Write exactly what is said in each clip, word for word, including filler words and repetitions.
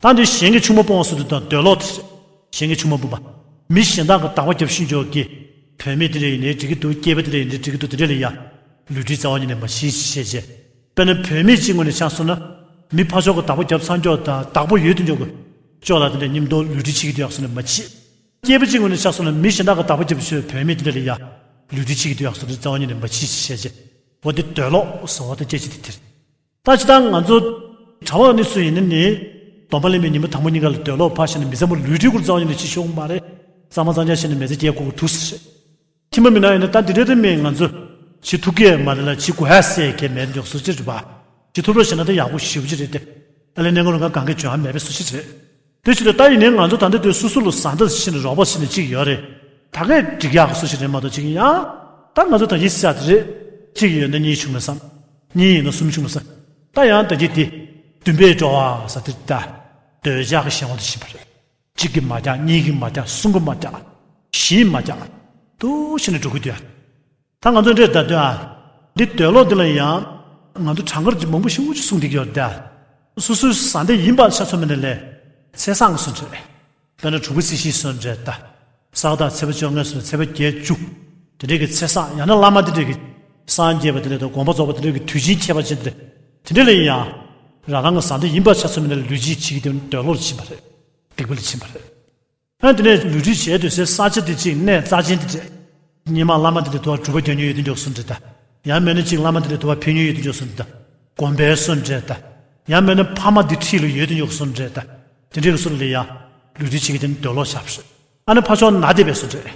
ད་འདི་གཞན་གྱི་ཆུང་མ་སྤོང་བ་ཟེར་དུས་དང་འདོད་ལོག་དེ་རེད། གཞན་གྱི་ཆུང་མ་སྤོང་བ། མི་གཞན་དག་གི་བདག་པོ་རྒྱབ་ཤེས་ཀྱི། བུད་མེད་དེ་འདྲ་ཡིན་ནའི་འགྲིག་གི་འདུག་སྐྱེས་པ་དེ་འདྲ་ཡིན་ནའི་འགྲིག་གི་འདུག་དེ་འདྲ་ལ་ཡ། ལུས་འབྲེལ་རྩ་བ་ཉིད་ནས་མ་བྱེད་ཅེས་བཤད་བྱས། དཔེར་ན་བུད་མེད་ཅིག་ངོས་ནས་ཆ་མཚོན་ན། མི་ཕར་ཕྱོགས་ཀྱི་བདག་པོ་རྒྱབ་ཚར་ཀྱོག་དང་བདག་པོ་ཡོད་དུས་ཀྱོག་གི་ཅོག་ལ་དེ་འདྲ་མཉམ་དུ་ལུས་འབྲེལ་བྱེད་ཀྱི་འདུག་ཡག་སོང་ནས་མ་བྱེད། སྐྱེས་པ་གཅིག་ངོས་ནས་ཆ་མཚོན་ན་མི་གཞན་དག་གི་བདག་པོ་རྒྱབ་ཆོས་བུད་མེད་དེ་འདྲ་ལ་ཡ། ལུས་འབྲེལ་བྱེད་ཀྱི་འདུག་ཡག་སོང་དུས་རྩ་བ་ཉིད་ནས་མ་བྱེད་ཅེས་བཤད་བྱས། འོ་དེ་འདོད་ལོག་ཟེར་བ་དེ་སྐད་ཆ་དེ་དེ་རེད། ད་ཇི་ལྟར་ང་ཚོ་གྲྭ་པ་ནི་སུ་ཡིན་ན་ནི། སྡོམ་པ་ལེན་པའི་ཉིན་མོ་དང་པོ་ཉིན་ག་ལ་འདོད་ལོག་ཕར་བཞག་ནས་མི་ཚང་མ་ལུས་འབྲེལ་ཁུར་རྩ་བ་ཉིད་ནས་བྱེད་ཆོག་གི་མ་རེད། གཙང་མ་གཙང་རྐྱང་བྱས་ནས་མི་ཚེ་སྐྱེལ་དགོས་ཀྱི་འདུག་ཟེར། ཁྱིམ་པ་མི་ནག་ཡིན་ན་ད་འདི་འདྲའི་དེ་མིན་ང་ཚོ། བྱེད་ཐུབ་ཀྱི་མ་རེད་ལ་བྱེད་དགོས་ཧ་ཟེར་གྱི་མེད་མགྱོགས་སུ་ཅི་རེད་པ། བྱེད་ཐུབ་རོགས་བྱས་ན་ད་ཡག་པོ་ཞེ་པོ་ཅིག་རེད་དེ། ཨ་ལས་གནས་ངོ་རང་ག་གང་གི་བྱུང་ཨ་མེད་པའི་སུ་ཅི་རེད། དེ་ཕྱིར་ད་ཡིན་ནའི་ང་ཚོ་ད་ལྟ་དུས་སོ་སོ་ལ་བཟའ་ཟླ་ཞིག་ནས་རོགས་པ་ཞིག་ནས་གཅིག་ཡོད་རེད། ད་གས་འགྲིག་ཡག་སུ་ཞིག་རེད་མ་གཏོགས་གཅིག་ཡིན་ཡང་། ད་ང་ཚོ་ད་གིན་ཟེར་ཡག་དེ་རེད། གཅིག་ཡོད་ན་གཉིས་བྱུང་ན་གསུམ། གཉིས་ཡིན་ན་གསུམ་བྱུང་ན་གསུམ། ད་ཡང་ད་གིན་དེ། བདུན་པའི་འགྲོ་བ་ཟེར་དེ་ད། འདོད་ཆགས་ཀྱི་ཞེན་པ་དེ་ཞིག་ཡིན་པ་རེད། གཅིག་གིས་མ་བསྐྱངས་གཉིས་ཀྱིས་མ་བསྐྱངས་གསུམ་གྱིས་མ་བསྐྱངས། བཞིས་མ་བསྐྱངས། འདུག་བྱས་ནས་འགྲོ་གི་འདུག་ཡ། ད་ང་ཚོ་འདྲེ་ད་དོན་ཨ། འདི་འདོད་ལོག་འདི་ལ་ཡང་། ང་ཚོ་གྲངས་ཀར་གྱི་མང་པོ་ཞིག་འུ་ཅག་གསུངས་བསྡད་ཀྱི་ཡོད་རེད་ད། སོ་སོའི་བཟའ་ཟླ་ཡིན་པ་ཆ་མཚོན་པ་ནས་ལས། ཚེས་བཟང་གི་སུ་འདྲེ། དཔེར་ན་དྲུག་པ་ཚེས་བཞི་སུ་འདྲེ་ད། ས་ག་ཟླ་ཚེས་པ་བཅོ་ལྔ་སུ་ཚེས་པ་བརྒྱད་བཅུ། དེ་འདྲའི་གི་ཚེས་བཟང་ཡང་ན་བླ་མ་དེ་འདྲའི་གི། སངས་རྒྱས་པ་དེ་འདྲ་དང་དགོངས་པ་རྫོགས་པ་དེ་འདྲའི་གི་དུས་ཆེན་ཁྱད་པར་ཅན་དེ་འདྲ། དེ་འདྲ་ལ་ཡང་། རང་རང་གི་བཟའ་ཟླ་ཡིན་པ་ཆ་མཚོན་པ་ནས་ལུས་འབྲེལ་བྱེད་ཀྱི་དེ་འདོད་ལོག་ལ་ཕྱིན་པ་རེད། སྡིག་པ་ལ་ཕྱིན་པ་རེད། ཨ་དེ་ནས་ལུས་འབྲེལ་བྱས་དུས་སའི་ས་ཆ་དེ་གཅིག་གནས་རྩ་ཆེན་དེ་བྱས། སྔོན་མ་བླ་མ་དེ་འདྲ་དུ་བ་སྒྲུབ་པ་རྒྱག་མྱོང་ཡོད་དུས་འཇོག་སུ་འདྲ་ད། ཡང་མེད་ན་གཅིག་བླ་མ་དེ་འདྲ་དུ་བ་ཕེབས་མྱོང་ཡོད་དུས་འཇོག་སུ་འདྲ་ད། དགོན་པའི་སུ་འདྲ་ད། ཡང་མེད་ན་ཕ་མ་དེ་འཁྲིས་ལ་ཡོད་དུས་འཇོག་སུ་འདྲ་ད། དེ་འདྲའི་གི་སུ་ལ་ཡང་ལུས་འབྲེལ་བྱེད་ཀྱི་དེ་ནི་འདོད་ལོག་བཞག་པ་རེད། ཨ་ནི་ཕ་ཕྱོགས་ན་དེ་བས་སུ་འདྲ།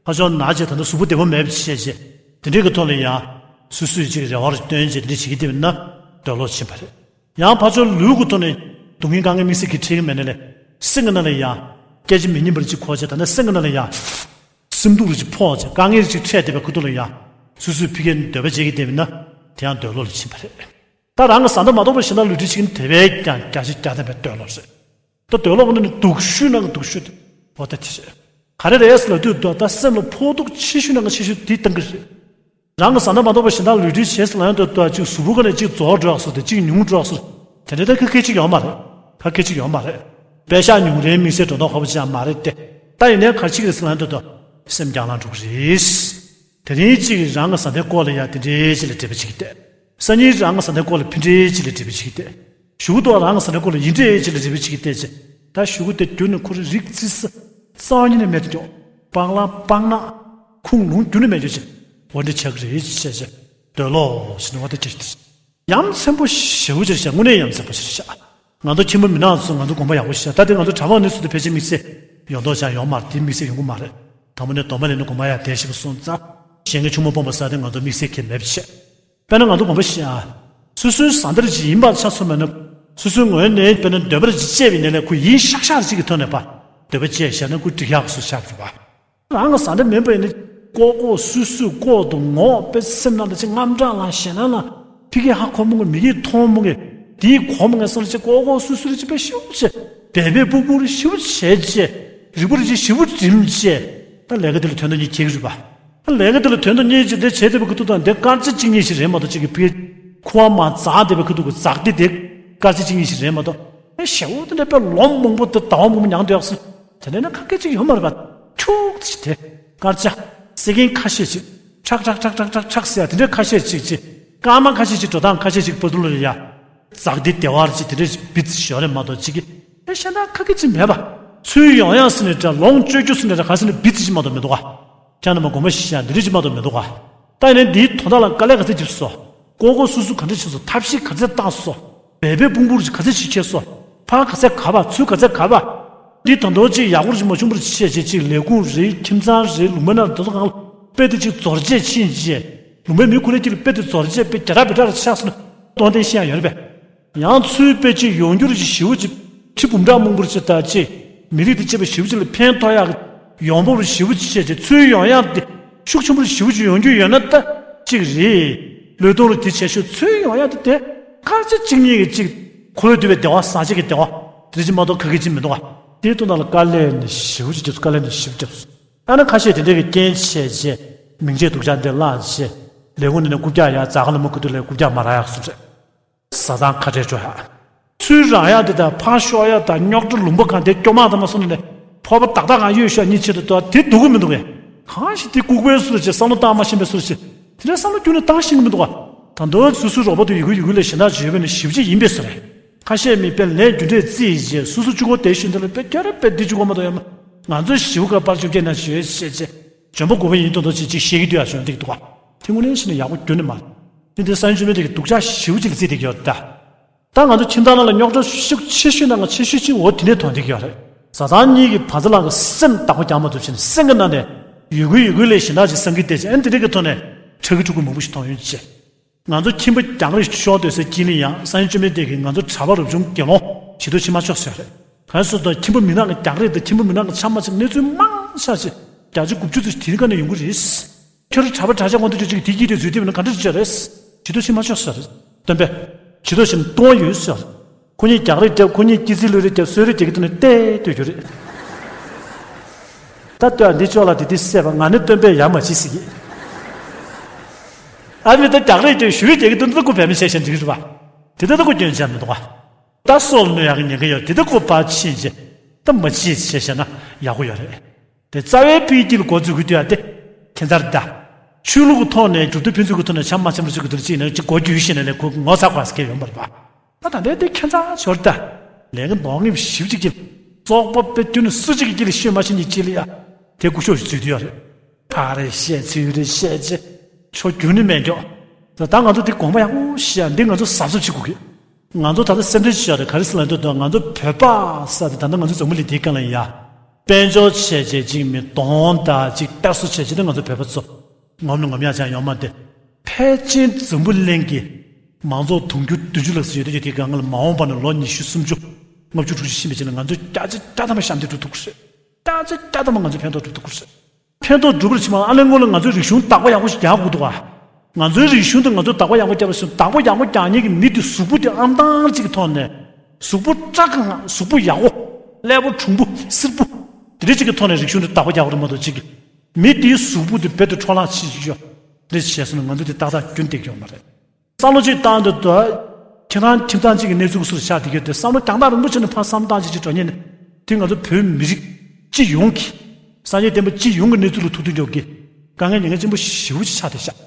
ཕ་ཕྱོགས་ན་བྱས་ད་ནི་གཟུགས་པོ་བདེ་པོ་མེད་པ་བྱས་བྱས། དེ་འདྲའི་གི་ཐོག་ལ་ཡང་། སུ་སུས་གཅིག་རེ་བ་རེ་བཏོན་བྱས་དེ་འདྲ་བྱེད་ཀྱི་དེ་བས་ན་འདོད་ལོག་ཕྱིན་པ་རེད། ཡང་ཕར་ཕྱོགས་ལུས་ཀྱི་ཐོག་ནས་སྡུག་བསྔལ་དཀའ་ངལ་དམིགས་བསལ་གྱི་འཕྲད་ཀྱི་མེད་ན་ལས། སེམས་ཀྱི་ནང་ལ་ཡང་། སྐད་ཆ་མི་སྙན་པ་ཅིག་གོ་བྱས་ད་ནི་སེམས་ཀྱི་ནང་ལ་ཡང་། སེམས་སྡུག་རེ་ཅིག་ཕོག་བྱས་དཀའ་ངལ་རེ་ཅིག་འཕྲད་བསྡད་པའི་ཁུ་ཐུག་ལ་ཡང་། སོ་སོས་ཕ་གིར་འདོད་པ་བྱེད་ཀྱི་བསྡད་པ་ན། དེ་ཡང་འདོད་ལོག་ལ་ཕྱིན་པ་རེད། ད་རང་གི་བཟའ་ཟླ་མ་གཏོགས་པ་གཞན་དག་ལུས་འབྲེལ་བྱེད་ཀྱི་དེ་བས་ཀྱང་བརྒྱ་ཆ་བརྒྱ་ཐམ་པའི་འདོད་ལོག་རེད། ད་འདོད་ལོག་ནི་སྡུག་ཤོས་ནང་གི་སྡུག་ཤོས་དེ། འོ་ད་དེ་རེད། ག་རེ་རེད་ཟེར་ལབ་དུས་ད་ད་སེམས་ལ་ཕོག་ཐུག་ཆེ་ཤོས་ནང་གི་ཆེ་ཤོས་དེ་བཏང་གི་རེད། རང་གི་བཟའ་ཟླ་མ་གཏོགས་པ་གཞན་དག་ལུས་འབྲེལ་བྱས་ཟེར་ལབ་ཡོང་དུས་ད་གཅིག་གཟུགས་པོ་ཀ་ནས་གཅིག་རྫོགས་འགྲོ་ཡག་སོ་དེ་གཅིག་ཉུང་འགྲོ་ཡག་སོ། དེ་འདྲའི་ད་ཁ་སྐད་ཅིག་ཡོད་མ་རེད། ཁ་སྐད་ཅིག་ཡོད་མ་རེད། པད་ཤག་ཉུང་རའི་དམིགས་བསལ་འགྲོ་ལྡོག་ཁ་པོ་ཅིག་ཡང་མ་རེད་དེ། ད་ཡིན་ནའི་ག་རེ་བྱེད་ཀྱི་རེད་ཟེར་ལབ་ཡོང་དུས་ད་སེམས་རྒྱང་ལ་འགྲོ་གི་རེད། དེ་རིང་གཅིག་རང་གི་བཟའ་ཟླའི་སྐོར་ལ་ཡ་དེ་འདྲའི་ཅིག་ལ་འབྲེལ་བ་བྱེད་ཀྱི་བསྡད། སང་ཉིན་རང་གི་བཟའ་ཟླའི་སྐོར་ལ་ཕྱི་འབྲེལ་ཅིག་ལ་འབྲེལ་བ་བྱེད་ཀྱི་བསྡད། གཞུག་ཏུ་རང་གི་བཟའ་ཟླའི་སྐོར་ལ་ཡིན་འབྲེལ་ཅིག་ལ་འབྲེལ་བ་བྱེད་ཀྱི་བསྡད་ཅེས། ད་གཞུག་གུ་དེ་བརྒྱུད་ནས་ཁོ་རང་རིགས་རྩིས་ས་རྩ་བ་ཉིད་ནས་མེད་དུ་འགྲོ། སྤང་བླང་སྤང་བླང་། ཁུངས་ལུང་རྒྱུན་ནས་མེད་འགྱོ་ཅེས། འོ་འདྲ་ཆགས་ཀྱི་རེད་ཅེས་བྱས་བྱས། འདོད་ལོག་ཟེར་ནས་འོ་དེ་ཅིག་ཡ་མཚན་པོ་ཞེ་པོ་ཅིག་རེད་ཤག་དངོས་གནས་ཡ་མཚན་པོ་ཅིག་རེད་ཤག་ང་ཚོ་ཁྱིམ་པ་མི་ནག་ཚོ་ང་ཚོ་དགོངས་པ་ཡག་པོ་ཞིག་བཞག་ད་དེ་ང་ཚོ་གྲྭ་པ་ནི་སུ་དེ་ཕལ་ཆེར་དམིགས་བསལ་ཡོང་མདོག་ཅང་ཡོད་མ་རེད། དེ་དམིགས་བསལ་ཡོང་གི་མ་རེད། དང་པོ་ནས་སྡོམ་པ་ལེན་ནས་དགོངས་པ་ཡག་བདེ་ཞིག་སོང་ཙང་། གཞན་གྱི་ཆུང་མ་སྤོང་བ་ཟེར་དེ་ང་ཚོ་དམིགས་བསལ་གྱི་མེད་པ་བྱས། དཔེར་ན་ང་ཚོ་དགོངས་པ་བཞག་ཡ། སོ་སོའི་བཟའ་ཟླ་རེ་ཅིག་ཡིན་པ་ཆ་མཚོན་པ་ན། སོ་སོའི་ངོས་ནས་དཔེར་ན་འདོད་པ་རེ་ཅིག་སྐྱེས་པའི་ནས་ལས་ཁོ་ཡིན་ཤག་ཤག་རེ་ཅིག་གི་ཐོག་ནས་པ། འདོད་པ་སྐྱེས་བཞག་ན་ཁོ་འགྲིག་ཡག་སུ་ཆགས་པ། རང་གི་བཟའ་ཟླ་མིན་པ་ཡིན་ན། ལྐོག་ལྐོག་སུད་སུད་ལྐོག་ཏུ་ངོགས་པའི་སེམས་ནང་ལ་ཅིག་དངངས་སྐྲག་ལངས་ཞེད་སྣང་ལངས། ཕ་གིར་ཧ་གོ་མི་དགོས་མི་གིས་མཐོང་མི་དགོས། དེའི་གོ་མི་དགོས་སོང་ལ་ཅིག་ལྐོག་ལྐོག་སུད་སུད་རེ་ཅིག་དཔེ་ཞེ་པོ་ཅིག་སྦས་པའི་སྤུ་སྤུ་རེ་ཞེ་པོ་བྱས་བྱས། རིག་པ་རེ་ཅིག་ཞེ་པོ་འགྲིམ་བྱས། ད་ལས་ཀ་དེ་ལ་དོན་དུ་གཉེར་ཁྱེར་གི་རེད་པ། ལས་ཀ་དེ་ལ་དོན་དུ་གཉེར་བྱས་དེ་བྱས་བསྡད་པའི་ཁུ་ཐུག་དང་དེ་སྐར་ཆ་གཅིག་གཉིས་ཤིག་རེད་མ་གཏོགས་གཅིག་གི་ཕི་ཁུ་བ་མ་འཛག་བསྡད་པའི་ཁུ་ཐུག་གི་འཛག་བདེ་དེ་སྐར་ཆ་གཅིག་གཉིས་ཤིག་རེད་མ་གཏོགས། ཨེ་ཞེ་པོ་དེ་འདྲ་དཔེ་ལོ་མང་པོ་དེ་ཟླ་བ་མང་པོ་མྱངས་བསྡད་ཡག་སོ། དེ་འདྲ་ན་ཁ་སྐད་ཅིག་ཡོད་མ་རེད་པ། ཁྱུག་ཙམ་ཞིག་དེ་སྐར་ཆ་སེ་ཀན་ཁ་ཤས་ཅིག་ཁྲག་ཁྲག་ཁྲག་ཁྲག་ཁྲག་ཁྲག་ཟེར་ཡ་དེ་འདྲ་ཁ་ཤས་ཅིག་ཅིག་སྐར་མ་ཁ་ཤས་ཅིག་འགྲོ་སྟངས་ཁ་ཤས་ཅིག་བར་དུ་ལ་ཡ། འཛག་བདེ་བདེ་བ་རེ་ཅིག་དེ་འདྲ་ཞིག་བི་ཙམ་ཞིག་ཡོད་རེད་མ་གཏོགས་གཅིག་གི་ཨེ་གཞན་དག་ཁ་སྐད་ཅིག་མེད་པ། ཚུར་ཡོང་ཡག་ཟེར་ནས་འདྲ་ལོངས་སྤྱོད་རྒྱུ་ཟེར་ནས་འདྲ་ག་ཟེར་ནས་བི་ཙམ་ཞིག་མ་གཏོགས་མི་འདུག་ག་ཁྱེད་རྣམ་པ་དགོངས་པ་བཞེས་ཡ་འདི་འདྲ་ཅིག་མ་གཏོགས་མི་འདུག་ག་ད་ཡིན་ནའི་འདིའི་དོན་དག་ལ་དཀའ་ལས་ག་ཚད་བརྒྱབ་སོང་། ལྐོག་ལྐོག་སུད་སུད་ག་འདྲ་བྱས་སོང་། ཐབས་ཤེས་ག་ཚད་བཏང་སོང་། འབད་པས་དཔུང་པོར་ག་ཚད་ཅིག་བྱས་སོང་། ཕར་ག་ཚད་ག་པ་ཚུར་ག་ཚད་ག་པ། འདི་ད་དུང་ཅིག་ཡག་པོ་ཅིག་མ་བྱུང་བར་བྱས་བྱས་ཅིག་ལས་ཁུངས་རེད། ཁྱིམ་ཚང་རེད། ལུང་པའི་ནང་ལ་དེ་ཚོ་གང་ལ་དཔེ་དེ་ཅིག་རྫོར་བྱས་ཕྱིན་བྱས། ལུང་པའི་མི་ཁོ་ནའི་དཀྱིལ་ལ་དཔེ་དེ་རྫོར་བྱས་དཔེ་རྒྱ་གྲགས་བེ་གྲགས་ཆགས་སོང་ན་གཏོང་བདེ་ཤེས་ཡ་ཡོད་རེད་པས། ཡང་ཚུར་དཔེ་ཅིག་ཡོང་རྒྱུ་རེ་ཅིག་ཞེ་པོ་ཅིག་ཁྲི་འབུམ་ཕྲག་མང་པོ་རེ་ཅིག་ད་ཅིག་མི་རིགས་དེ་གཅེས་པ་ཞེ་པོ་ཅིག་ལ་ཕན་ཐོགས་ཡག་གི་ཡོང་འབབ་རེ་ཞེ་པོ་ཅིག་བྱས་ཅིག་ཚུར་ཡོང་ཡག་དེ་ཤུགས་ཆེན་པོ་རེ་ཞེ་པོ་ཅིག་ཡོང་རྒྱུ་ཡོད་ན་ད་ཅིག་རེད། ལུས་སྟོབས་ལ་དེ་བྱས་ཤོག་ཚུར་ཡོང་ཡག་དེ་དེ་སྐར་ཆ་གཅིག་གཉིས་ཀྱི་ཅིག་འཁོར་བསྡུ་བའི་བདེ་བ་ཟག་བཅས་ཀྱི་བདེ་བ་དེ་ཅིག་མ་གཏོགས་ག་གེ་ཅིག་མི་འདུག་ག་དེའི་དོན་དག་ལ་དཀའ་ལས་ནི་ཞེ་པོ་ཅིག་བརྒྱབ་སོང་། དཀའ་ལས་ནི་ཞེ་པོ་བརྒྱབ་སོང་། ཨ་ན་ཁ་ཤས་དེ་འདྲའི་གི་རྐྱེན་བྱས་རྗེས་མིང་ཆད་སྡུག་ཅག་འདི་བརླག་རྗེས་ལས་ཁུངས་འདི་ནས་རྐུབ་བཀྱག་ཡར་འཛག་ག་ལ་མ་ཁུ་ཐུག་ལས་རྐུབ་བཀྱག་མ་རག་ཡག་སུ་རེད། བཟའ་ཚང་ཁ་བྲལ་འགྲོ་ཡག་ཚུར་རག་ཡག་དེ་དང་ཕར་ཤོར་ཡག་དང་རྙོག་དྲ་ལུང་པ་གང་དེ་སྐྱོ་མ་དང་མ་སོང་ནས་ཕོར་པ་ཏག་ཏག་གང་གཡོས་ཤག་གཉིས་ཆེད་དུ་ཏོ་དེ་སྡུག་གི་མི་འདུག་གས། གང་ཞིག་དེ་ལྐུགས་པའི་བཟོ་འདྲ་བྱས། བསམ་བློ་བཏང་མ་ཤེས་པའི་བཟོ་འདྲ་བྱས། དེ་འདྲའི་བསམ་བློ་ཁྱོན་ནས་བཏང་ཤེས་ཀྱི་མི་འདུག་ག། ད་དུང་སོ་སོའི་རོགས་པ་དེ་ཡི་གུ་ཡི་གུ་ལས་གཞན་དག་ཅིག་ཡོད་པ་ནི་ཞེ་པོ་ཅིག་ཡིན་པས་ཟེར། ཁ་ཤས་མི་དཔེ་ལན་རྒྱུ་འབྲས་རྩིས་བྱས། སོ་སོ་གཅིག་པོ་བསྡད་ཤེས་འདི་ལ་དཔེ་སྐྱོ་རེ་དཔེ་འདི་གཅིག་པོ་མ་གཏོགས་ཡོད་མ། ང་ཚོ་ཞེ་པོ་ཁ་པར་བཅོ་བརྒྱད་ན་ཞེ་པོ་བཤད་བྱས། འཇོན་པོ་དགོས་པ་ཡིན་མདོག་མདོག་ཅིག་ཅིག་བཤད་ཀྱི་འདུག་ཡ། གཞོན་འདེགས་འདུག་ག། དེ་དངོས་གནས་བཤད་ན་ཡག་པོ་ཁྱོན་ནས་མ་རེད། དེ་འདི་སང་ཉིན་ཆུ་མེད་དེ་གི་སྡུག་ཅག་ཞེ་པོ་ཅིག་ལ་བརྩིས་བསྡད་ཀྱི་ཡོད་རེད་ད། ད་ང་ཚོ་ཁྱིམ་ཚང་ནང་ལ་རྙོག་དྲ་ཤུགས་ཆེ་ཤོས་ནང་གི་ཆེ་ཤོས་གཅིག་འོ་དེ་ནས་ཐོན་བསྡད་ཀྱི་ཡོད་རེད། བཟའ་ཚང་གཉིས་ཀྱི་བར་མཚམས་ལ་གི་སེམས་བདག་པོ་རྒྱག་མ་ཐུབ་ཕྱིན། སེམས་ཀྱི་ནང་ནས་ཡི་གུ་ཡི་གུ་ལས་གཞན་དག་ཅིག་བསམ་གྱི་བསྡད་ཅིག་ཨ་ནི་དེ་འདྲ་གི་ཐོག་ནས་ཁྲག་གི་ཕྲུ་གུ་མང་པོ་ཞིག་མཐོང་ཡོང་ཅེས། ང་ཚོ་ཁྱིམ་པ་རྒྱག་རེས་ཤོར་སྡོད་སའི་དཀྱིལ་ནས་ཡང་སང་ཉིན་ཆུ་མེད་དེ་གི་ང་ཚོ་གྲྭ་པ་རབ་བྱུང་དགེ་སློང་བྱི་དོར་བྱེད་མ་ཆོག་ཟེར་རེད། གང་སོང་ད་ཁྱིམ་པ་མི་ནག་གི་རྒྱག་རེས་དང་ཁྱིམ་པ་མི་ནག་གི་ཆ་མ་ཆག་གནས་ཚུལ་མང་ཆགས་ཅིག་བརྒྱ་ཆ་དགུ་བཅུ་ཚོ་དེ་རིང་ཁ་ནས་ཡོང་གི་རེད། ཁྱོད་རང་གྲྭ་པ་གྲྭ་ཆས་གོན་ཏེ་ཁྱོད་ཅིག་དེ་སྐྱིད་དེ་བཟོས་དེ་མིན་ན་ག་འདྲ་ཅིག་བྱས་རེད། བྱི་དོར་བྱེད་མ་ཆོག་ཟེར། སྟོན་པས། བྱི་དོར་བྱེད་ན་ལྟུང་བ་ཡོད་ཟེར། ཁོ་གཉིས་རྒྱག་རེས་བརྒྱབ། ཁོ་གཉིས་སྐྱེ་ཚིག་ལུས་རེས་བརྒྱབ། གསོད་རེས་རྒྱག་གི་འདུག་ནས་བལྟས་སྡོད་རྒྱུ་རེད། ད་ལྟོས་ཨ། འདི་ཅོག་ལ་དེ་དེ་བསད་པ་ང་ནི་སྟོན་པས་ཡར་མ་བྱེད་ཟེར་གི། ཨ་མི་ད་རྒྱག་རེས་ཀྱི་ཞུ་རེས་རྒྱག་གི་འདུག་ད་ཁོ་བས་མི་བྱས་ཤེས་འགྲིག་རེད་པ། དེ་ད་ད་ཁོ་སྐྱོན་ཆ་མི་འདུག་པ། ད་སྲོག་གནོད་ཡག་གི་ཉེན་ཁ་ཡོད། དེ་ད་ཁོ་ཕར་ཕྱིན་བྱས་ད་མ་བྱེད་བྱས་བྱས་ན་ཡག་པོ་ཡོད་རེད། དེ་རྩ་བའི་ཕི་ཡི་དཀྱིལ་འགོ་འཛུགས་ཀྱི་དུས་ཨ་དེ་ཁྱད་མཚར་ད། ཆོས་ལུགས་ཀྱི་ཐོག་ནས་སྒྲུབ་ཐབས་ཕུན་ཚོགས་ཀྱི་ཐོག་ནས་ཆམ་མ་ཆམ་རུ་ཚུགས་ཀྱི་དུས་ལ་གཅིག་ནས་གཅིག་འགོ་བརྒྱུད་བཞིན་ནས་ལས་ཁོ་ངོ་ཚ་དགོས་ཟེར་མཁན་ཡོང་པ་རེད་པ། ད་ད་ལྟའི་དེ་ཁྱད་མཚར་ཞོར་ད། ལས་ཀ་འདོགས་ངེས་ཞིབ་ཅིག་གིས་བཙོག་པ་དཔེ་སྐྱོན་ནི་སུ་གཅིག་གི་དཀྱིལ་ལ་ཤོད་མ་ཤེས་ཉིད་ཅིག་ལ་ཡ། དེ་སྐུ་ཞབས་ཞིག་འཛུལ་དུས་ཡོད་རེད། ཕར་རེ་བཤད་ཚུར་རེ་བཤད་ཅེས། ཆོ་རྒྱུན་ནི་མེད་འགྱོ། ད་ད་ང་ཚོ་དེ་དགོངས་པ་ཡག་པོ་བཞེས་ཡ། འདི་ང་ཚོ་གཟབ་གཟབ་བྱེད་དགོས་གི། ང་ཚོ་ད་ལྟ་སེམས་ཁྲལ་བྱེད་ཡ་རེད། ག་རེ་ཟེར་ལབ་འདུག་ད་ང་ཚོ་བོད་པ་ས་དེ་ད་ལྟ་ང་ཚོ་འཛམ་བུ་གླིང་འདིའི་སྒང་ལ་ཡ། དཔལ་འབྱོར་བྱས་བྱས་གཅིག་མི་གདོང་ད་གཅིག་དཔེ་སོ་བྱས་བྱས་ད་ང་ཚོ་བོད་པ་ཚོ། ངོམ་ནས་ངོམ་ཡག་ཅང་ཡོད་མ་རེད། ཕལ་ཆེར་འཛམ་བུ་གླིང་གི་མང་ཚོགས་དུང་ཕྱུར་བདུན་ཅུ་ལྷག་ཙམ་ཡོད་དུས་ཀྱི་དེ་སྒང་ལ་མ་འོངས་པ་ན་ལོ་ཉི་ཤུ་སུམ་ཅུ་ལྔ་བཅུ་དྲུག་ཅུ་ཕྱིན་པའི་རྗེས་ལ་ང་ཚོས་བརྒྱ་ཆ་བརྒྱ་ཐམ་པ་ཞབས་འདེགས་སྒྲུབ་ཐུབ་ཀྱི་རེད། བརྒྱ་ཆ་བརྒྱ་ཐམ་པ་ང་ཚོས་ཕན་ཐོགས་སྒྲུབ་ཐུབ་ཀྱི་རེད། ཕན་ཐོགས་སྒྲུབ་པར་ཕྱིན་པ་ཨ་ལས་སྔོན་ལ་ང་ཚོས་རིག་གཞུང་བདག་པོ་ཡག་པོ་ཞིག་རྒྱག་དགོས་འདུག་ག། ང་ཚོའི་རིག་གཞུང་དེ་ང་ཚོས་བདག་པོ་ཡག་པོ་བརྒྱབ་པ་བཞིན་བདག་པོ་ཡག་པོ་རྒྱག་མཁན་གྱི་མི་དེ་གཟུགས་པོ་དེ་ཨང་གྲངས་གཅིག་གི་ཐོག་ནས། གཟུགས་པོ་བཀྲ་གང་། གཟུགས་པོ་ཡག་པོ། ཀླད་པ་གྲུང་པོ་སིལ་པོ། དེ་འདྲ་གཅིག་གི་ཐོག་ནས་རིག་གཞུང་དེ་བདག་པོ་རྒྱག་དགོས་རེད་མ་གཏོགས་གཅིག་གི། མི་དེའི་གཟུགས་པོ་དེ་རྦད་དེ་འཕྲོ་བརླག་ཕྱིན་ཤག་རེད་བྱས་སོང་ན་ང་ཚོ་དེ་ཏག་ཏག་རྒྱུན་བསྡད་ཀྱི་ཡོད་མ་རེད། བསམ་བློ་གཅིག་བཏང་དུས་ད། ཁྱེད་རང་ཁྱིམ་ཚང་གཅིག་གི་གནས་ཚུལ་སུ་ཆགས་བསྡད་ཀྱི་ཡོད་དེ་བསམ་བློ་རྒྱང་ཐག་རིང་པོ་བྱས་ནས་ཕར་བསམ་བློ་བཏང་བྱས་ཅིག་འགྲོ་ཉེན་ནས། དེ་ང་ཚོ་བོད་མི་རིགས་སྤྱི་ཡོངས་ཀྱི། སངས་རྒྱས་བསྟན་པ་སྤྱི་ཡོངས་ཀྱི་གནས་ཚུལ་ལ་ཐུག་དུས་འཇོག་གི། དཀའ་ངལ་ཉེན་ཁ་ཆེན་པོ་ཞེ་པོ་ཅིག་ཆགས་བསྡད་ཤག།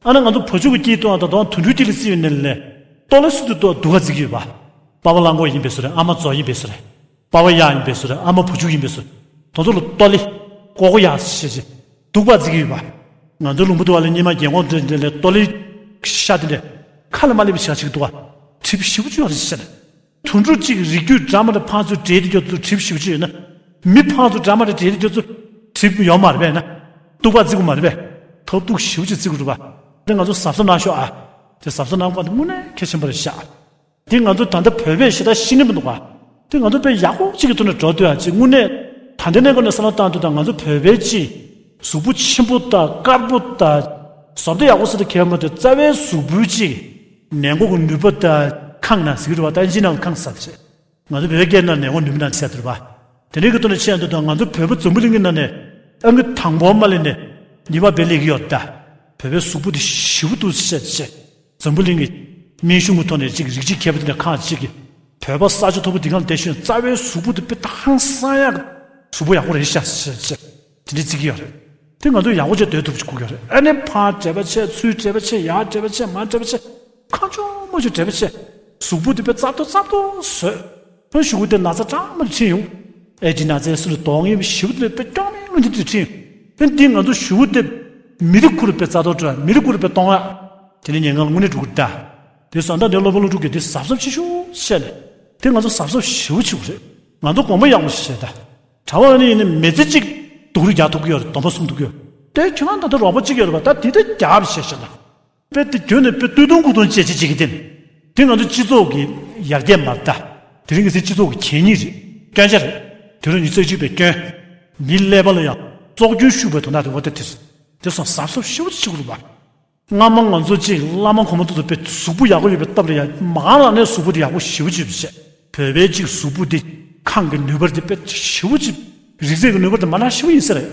ཨ་ན་ང་ཚོ་བ་ཕྱུགས་ཀྱི་དཀྱིལ་དུའང་ད་དུང་དུད་འགྲོའི་དཀྱིལ་ལ་བརྩིས་ཡོད་ནའི་ལས། ལྟོ་ལ་སུ་དེ་ལྟོ་སྡུག་ག་བརྩི་གི་ཡོད་པ། པ་ཕ་གླང་གོག་ཡིན་པའི་བཟོ་རེད། ཨ་མ་མཛོ་ཡིན་པའི་བཟོ་རེད། པ་ཕ་གཡག་ཡིན་པའི་བཟོ་རེད། ཨ་མ་བ་ཕྱུགས་ཡིན་པའི་བཟོ་རེད། དེ་ཚོ་ལ་ལྟོ་ལི། ཀོ་ཀོ་ཡག་ཞེས་བྱས། སྡུག་པ་བརྩི་གི་ཡོད་པ། ང་ཚོའི་ལུང་པ་དུ་བ་ལ་སྙེ་མ་རྒྱན་གོང་དེ་འདྲ་ལས་ལྟོ་ལི། ཤ་དེ་འདྲ། ཁ་ལ་མ་སླེབས་པའི་ཤ་ཅིག་འདུག་བ། གྲིབ་ཞེ་པོ་ཅིག་ཡོད་རེད་ཟེར། དུད་འགྲོ་གཅིག་རིགས་རྒྱུད་འདྲ་མ་འདྲ་ཕར་ཚུར་འདྲེས་ཏེ་ཡོད་ཚུལ་གྲིབ་ཞེ་པོ་ཅིག་ཡོད་ན། མི་ཕར་ཚུར་འདྲ་མ་འདྲ་འདྲེས་ཏེ་ཡོད་ཚུལ་གྲིབ་ཡོད་མ་རེད་པས་ན། སྡུག་པ་བརྩི་དགོས་མ་རེད་པས། ཐབས་སྡུག་ཞེ་པོ་ཅིག་བརྩི་དགོས་རེད་པ། དེ་ང་ཚོ་གཟབ་གཟབ་གནང་ཤོག་ཨ། དེ་གཟབ་གཟབ་གནང་དགོས་པ་དེ་དངོས་གནས་གལ་ཆེན་པོ་རེད་ཤག། དེ་ང་ཚོ་ད་ལྟ་བོད་པས་ཞེ་དྲག་ཤེས་ཀྱི་མི་འདུག་ག། དེ་ང་ཚོ་དཔེ་ཡག་པོ་གཅིག་གི་ཐོག་ནས་འགྲོ་འདོད་ཡ་ཅིག་དངོས་གནས། ད་ལྟའི་གནས་སྐབས་ནས་བསམ་བློ་བཏང་དུས་ད་ང་ཚོ་བོད་པའི་གཅིག་གཟུགས་པོ་ཆེན་པོ་དང་དཀར་པོ་དང་། བཟོ་ལྟ་ཡག་པོ་ཟེར་དུས་ཁྱད་མ་དེ་རྩ་བའི་གཟུགས་པོའི་གཅིག་ནད་འགོག་གི་ནུས་པ་དང་ཁེངས་ན་ཟེར་གྱི་རེད་པ། ད་ཨིན་ཇི་ནང་ལ་ཁེངས་ས་རེད། ང་ཚོ་བོད་པའི་སྐད་ནང་ནད་འགོག་ནུས་པ་ནང་ཟེར་དུས་རེད་པ། དེ་འདྲའི་གི་ཐོག་ནས་བཤད་དུས་ད་ང་ཚོ་བོད་པ་འཛམ་བུ་གླིང་གི་ནང་ནས་ཨང་ཀི་དང་པོ་མ་སླེབས་ནས་གཉིས་པ་བེད་སླེབས་ཀྱི་ཡོད་ད། བོད་པའི་གཟུགས་པོ་དེ་ཞེ་པོ་འདུག་ཟེར་བཤད་བྱས། འཛམ་བུ་གླིང་གི་སྨན་གཞུང་གི་ཐོག་ནས་ཅིག་རིགས་གཅིག་མཁས་པ་དེ་འདྲ་ཁག་ཅིག་གིས་བོད་པ་ས་ཆ་མཐོ་པོ་འདི་གང་བསྡད་ཤིང་རྩ་བའི་གཟུགས་པོ་དེ་དཔེ་ཧང་སང་ཡག་གཟུགས་པོ་ཡག་པོ་རེད་ཤག་ཟེར་བྱས་དེ་འདྲའི་བརྩི་གི་ཡོད་རེད། དེ་ང་ཚོ་ཡག་པོ་བྱས་སྡོད་ཐུབ་ཅིག་དགོས་ཀྱི་ཡོད་རེད། ཨ་ནི་ཕར་འགྲེལ་པ་བྱས། ཚུར་འགྲེལ་པ་བྱས། ཡར་འགྲེལ་པ་བྱས། མར་འགྲེལ་པ་བྱས། གང་བྱུང་མང་བྱུང་འགྲེལ་པ་བྱས། གཟུགས་པོ་དེ་དཔེ་རྩབ་ཏོ་རྩབ་ཏོ་བཟོས། ཨ་གཞུག་གུ་དེ་ན་ཚ་གྲང་མོ་ཕྱིན་ཡོང་། ཨེ་ཅི་ན་ཚའི་སུ་ལ་གདོང་ཡིན་པའི་ཞི་བ་དེ་དཔེ་སྐྱོ་མེད་ལོ་འདི་དེ་ཕྱིན་ཡོང་། ཨ་འདི་ང་ཚོ་ཞི་བ་དེ་མི་རིགས་ཁུར་དཔེ་རྩ་གཏོར་འགྲོ། མི་རིགས་ཁུར་དཔེ་གཏོང་ཡག་དེ་ནི་ཉེན་ཁ་ལ་དངོས་གནས་འགྲོ་གི་རེད་ད། དེ་སོང་ད་དེ་སློབ་དཔོན་སློབ་ཕྲུག་གིས་དེ་གཟབ་གཟབ་བྱེད་ཤོག་བཤད་ནས། དེ་ང་ཚོ་གཟབ་གཟབ་ཞེ་པོ་བྱེད་དགོས་རེད། ང་ཚོ་དགོངས་པ་ཡག་པོ་བཞེས་ད། གྲྭ་པ་ནི་ཡིན་ནི་མི་ཚེ་གཅིག་སྡུག་རུས་རྒྱག་ཐུབ་ཀྱི་ཡོད་རེད། སྡོམ་པ་སྲུང་ཐུབ་ཀྱི་ཡོད་རེད། དེ་ཁྱོད་རང་ད་ལྟ་རོགས་པ་གཅིག་ཡོད་རེད་པ། ད་དེ་ད་རྒྱབ་བྱས་བཞག་ན། དཔེ་དེ་ཁྱོད་ནི་དཔེ་སྟོད་ཐུང་སྐུ་ཐུང་བྱས་བྱས་བྱེད་ཀྱི་དེ་ནི། དེ་ང་ཚོ་སྤྱི་ཚོགས་ཀྱི་ཡར་རྒྱས་མ་རེད་ད། དེ་རིང་གི་ཚེ་སྤྱི་ཚོགས་ཀྱི་གད་སྙིགས་རེད། སྐྱོན་ཆ་རེད། དུས་རབས་ཉི་ཤུ་རྩ་གཅིག་པའི་སྐྱོན། མིའི་ཀླད་པ་ལ་ཡང་བཙོག་སྐྱོན་ཤུགས་པའི་དོན་དག་དེ་འོ་དེ་དེ་རེད། དེ་སོང་གཟབ་གཟབ་ཞེ་པོ་ཅིག་བྱེད་དགོས་རེད་པ། སྔ་མ་ང་ཚོ་གཅིག་བླ་མ་གོང་མ་ཚོ་ཚོ་དཔེ་གཟུགས་པོ་ཡག་པོ་ཡོད་པའི་སྟབས་ལ་ཡ་མང་ལ་ནས་གཟུགས་པོ་དེ་ཡག་པོ་ཞེ་པོ་ཅིག་བྱས། བོད་པའི་གཅིག་གཟུགས་པོ་དེ་ཁམས་ཀྱི་ནུས་པ་དེ་དཔེ་ཞེ་པོ་ཅིག་རིགས་རྫས་ཀྱི་ནུས་པ་དེ་མ་ལག་ཞེ་པོ་ཡིན་ས་རེད།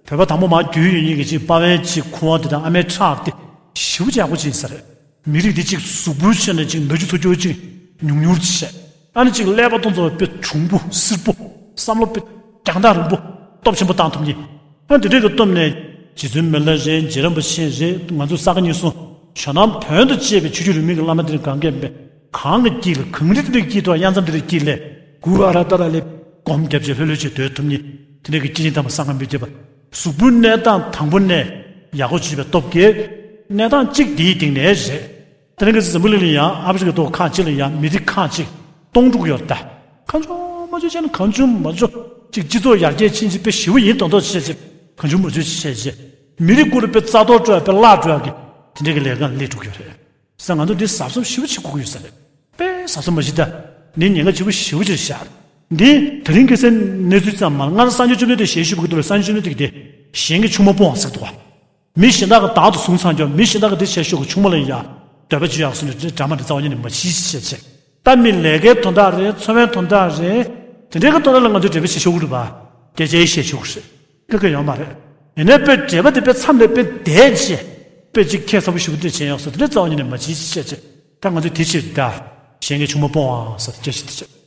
བོད་པ་དང་པོ་མར་རྒྱུས་ཡོད་མཁན་གྱི་གཅིག་པ་ཕའི་གཅིག་ཁུ་བ་དེ་དང་ཨ་མའི་ཁྲག་དེ་ཞེ་པོ་ཅིག་ཡག་པོ་ཅིག་ཡིན་ས་རེད། མི་རིགས་དེ་གཅིག་གཟུགས་པོའི་ཆ་ནས་གཅིག་ན་རྒྱུ་ཚ་རྒྱུ་གཅིག་ཉུང་ཉུང་ཅིག་བྱས། ཨ་ནི་གཅིག་ཀླད་པ་སྟོང་ཚོ་དཔེ་གྱོང་པོ་སིལ་པོ། བསམ་བློ་དཔེ་རྒྱང་ཐག་རིང་པོ་སྟོབས་ཆེན་པོ་བཏང་ཐུབ་མཁན། ཨ་དེ་འདྲའི་གི་སྟོབས་ནས་རྗེ་བཙུན་མི་ལ་རེད། རྗེ་རིན་པོ་ཆེ་རེད། ང་ཚོ་ས་ག་ཉིད་སོང་ཇོ་ནང་བོན་དང་བཅས་པའི་ཆོས་བརྒྱུད་རིས་མེད་ཀྱི་བླ་མ་དེ་རིགས་གང་གས་པས་གང་གི་དཀྱིལ་ལ་གངས་རི་དེ་འདྲའི་དཀྱིལ་དུ་དབྱར་མཚམས་དེ་འདྲའི་དཀྱིལ་ལས་གུ་ཨ་ར་ཏ་ར་ལས་སྒོམ་རྒྱབ་བྱས་ལྷོད་ལྷོད་བྱས་སྡོད་ཐུབ་མཁན། དེ་འདྲའི་གི་སྤྱི་ཆིངས་དམ་པ་གསང་སྔགས་འབུལ་རྒྱབ་པ། གཟུགས་པོའི་གནས་སྟངས་དང་པོ་ནས་ཡག་པོ་བྱེད་པའི་སྟོབས་ཀྱིས་གནས་སྟངས་གཅིག་འདིའི་སྟེང་ནས་རེད། དེ་རིང་གི་འཛམ་བུ་གླིང་ལ་ཡང་ཨ་ཕི་རི་ཀའི་ཐོག་ཁག་གཅིག་ལ་ཡང་མི་རིགས་ཁག་གཅིག་སྟོང་དྲུག་ཡོད་ད། གང་བྱུང་མ་བྱུང་བྱས་ན་གང་བྱུང་མ་བྱུང་། གཅིག་སྤྱི་ཚོགས་ཡར་རྒྱས་ཕྱིན་ཅི་དཔེ་ཞེ་པོ་ཡིན་མདོག་མདོག་བྱས་བྱས། གང་བྱུང་མ་བྱུང་བྱས་བྱས། མི་རིགས་ཀུན་ལ་དཔེ་རྩ་གཏོར་སྤྲོད་ཡ་དཔེ་བརླག་འགྲོ་ཡ་གི་དེ་འདྲའི་གི་ལས་ཀ་སླེབས་འགྲོ་གི་ཡོད་རེད། ས་ང་ཚོ་འདི་གཟབ་གཟབ་ཞེ་པོ་བྱེད་དགོས་ཀྱི་ཡོད་ས་རེད། དཔེ་གཟབ་གཟབ་མ་བྱེད་ད། འདི་ཉེན་ཁ་ཆེ་པོ་ཞེ་པོ་ཅིག་ཤར། འདི་དེ་རིང་ཁ་སང་གནས་ཚུལ་ཙམ་མ་ལ་སྔར་སངས་རྒྱས་བཅོམ་ལྡན་འདས་ཞལ་བཞུགས་པའི་སྐབས་ལ་སངས་རྒྱས་བཅོམ་ལྡན་འདས་ཀྱིས་དེ་གཞན་གྱི་ཆུང་མ་སྤོང་བ་ཟེར་འདུག་བ། མི་གཞན་དག་གི་བདག་ཏུ་བཟུང་ཙང་ཀྱང་མི་གཞན་དག་གི་དེ་བྱས་ཤོག་གི་ཆུང་མ་ལ་ཡ་འདོད་པ་ཅི་ཡག་སོང་ནས་དེ་འདྲ་མ་འདྲ་རྩ་བ་ཉིད་ནས་མ་བྱེད་ཅེས་བྱས། ད་མི་ལས་ཀའི་དོན་དག་རེད། འཚོ་བའི་དོན་དག་རེད། དེ་འདྲའི་གི་དོན་དག་ལ་ང་ཚོས་འབྲེལ་བ་བྱེད་ཆོག་གི་རེད་པ། སྐད་ཆ་བཤད་ཆོག་གི་རེད། སྐད་ཀ་ཡོད་མ་རེད། ཡིན་ནའི་དཔེ་འབྲེལ་བ་དེ་དཔེ་མཚམས་ལས་དཔེ་འདས་བྱས། དཔེ་གཅིག་ཁྱད་མཚར་པོ་ཞིག་པོ་དེ་བྱས་ཡོང་སོང་། དེ་འདྲའི་རྩ་བ་ཉིད་ནས་མ་བྱེད་ཅེས་བྱས་བྱས། ད་ང་ཚོས་དེ་ཕྱིར་ད་གཞན་གྱི་ཆུང་མ་སྤོང་བ་ཟེར་སྐད་ཆ་དེ་བྱས།